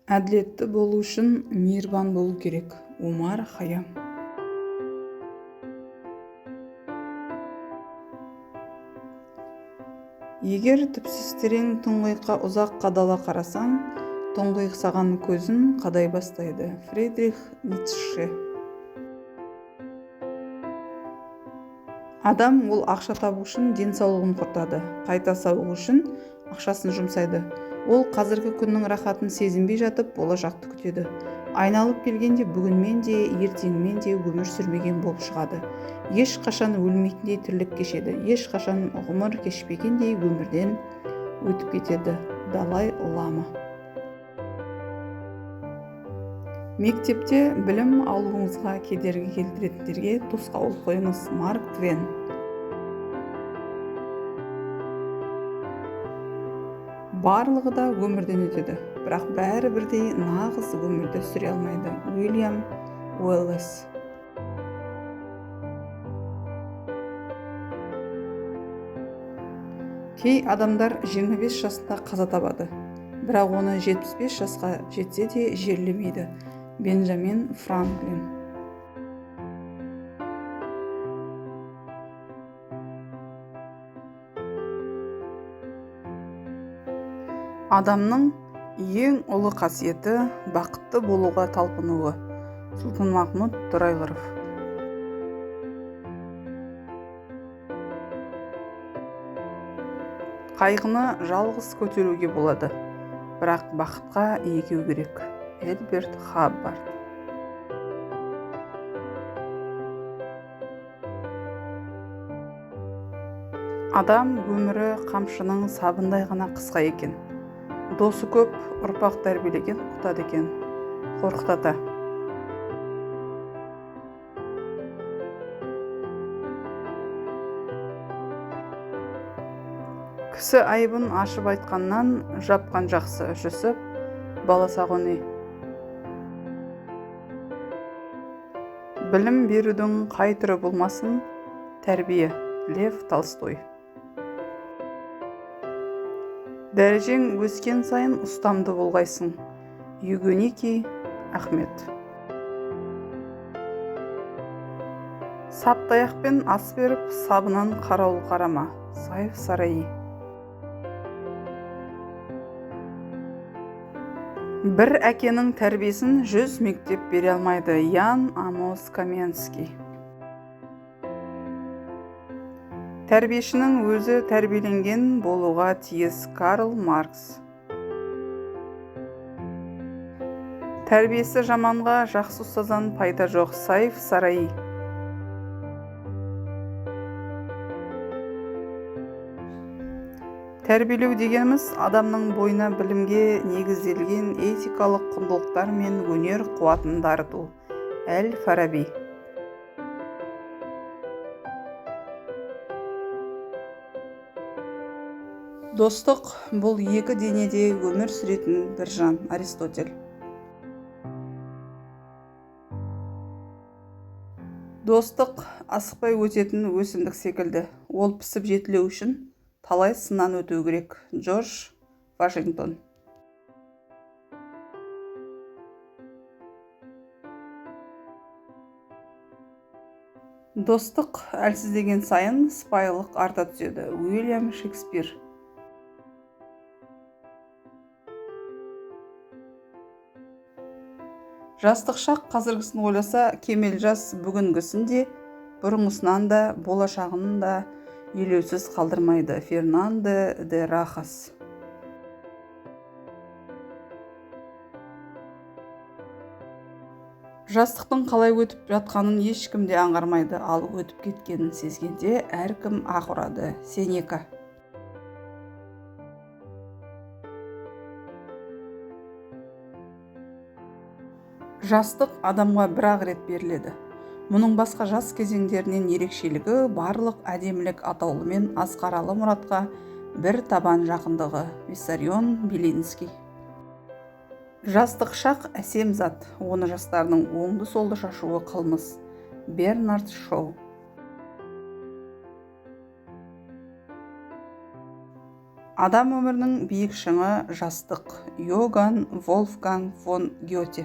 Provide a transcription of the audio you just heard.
Әділетті болу үшін мейірбан болу керек. Омар Хайям. Егер түпсіз терең тұңғиыққа ұзақ қадала қарасаң, тұңғиық саған көзін қадай бастайды. Фридрих Ницше. Адам ол ақша табу үшін денсаулығын құртады, қайта сауығу үшін ақшасын жұмсайды. Ол қазіргі күннің рахатын сезінбей жатып, болашақты күтеді. Айналып келгенде бүгінмен де, ертеңмен де өмір сүрмеген болып шығады. Ешқашан өлмейтіндей тірлік кешеді, ешқашан ғұмыр кешпегендей өмірден өтіп кетеді. Далай Лама. Мектепте білім алуыңызға кедергі келтіретіндерге тосқауыл қойыңыз. Марк Твен. Барлығы да өмірден өтеді, бірақ бәрі бірдей нағыз өмірді сүре алмайды. Уильям Уэллес. Кей адамдар 25 жасында қаза табады, бірақ оны 75 жасқа жетсе де жерлемейді. Бенджамин Франклин. Адамның ең ұлы қасиеті бақытты болуға талпынуы. Сұлтанмахмұт Торайғыров. Қайғыны жалғыз көтеруге болады, бірақ бақытқа екеу керек. Элберт Хаббард. Адам өмірі қамшының сабындай ғана қысқа екен. Досы көп, ұрпақ тәрбиелеген ұтады екен. Қорқыт ата. Кісі айыбын ашып айтқаннан жапқан жақсы. Жүсіп Баласағұни. Білім берудің қай түрі болмасын тәрбие. Лев Толстой. Дәрежең өскен сайын ұстамды болғайсың. Югуники Ахмет. Сап таяқпен ас беріп, сабынан қарауыл қарама. Сайф Сараи. Бір әкенің тәрбиесін 100 мектеп бере алмайды. Ян Амос Коменский. Тәрбиешінің өзі тәрбиеленген болуға тиіс. Карл Маркс. Тәрбиесі жаманға жақсы ұстаздан пайда жоқ. Сайф Сараи. Тәрбиелеу дегеніміз адамның бойына білімге негізделген этикалық құндылықтар мен өнер қуатын дарыту. Әл-Фараби. Достық бұл екі денеде өмір сүретін бір жан. Аристотель. Достық асықпай өтетін өсімдік секілді. Ол пісіп жетілу үшін талай сыннан өту керек. Джордж Вашингтон. Достық әлсіздеген сайын сыпайылық арта түседі. Уильям Шекспир. Жастық шақ қазіргісін ойласа, кемел жас бүгінгісін де, бұрынғысынан да, болашағын да елеусіз қалдырмайды. Фернандо де Рахас. Жастықтың қалай өтіп жатқанын ешкім де аңғармайды, ал өтіп кеткенін сезгенде әркім ақ ұрады. Сенека. Жастық адамға бір-ақ рет беріледі. Мұның басқа жас кезеңдерінен ерекшелігі барлық әдемілік атаулымен асқаралы мұратқа бір табан жақындығы. Виссарион Белинский. Жастық шақ әсем зат, оны жастардың оңды-солды шашуы қылмыс. Бернард Шоу. Адам өмірінің биік шыңы – жастық. Иоганн Вольфганг фон Гёте.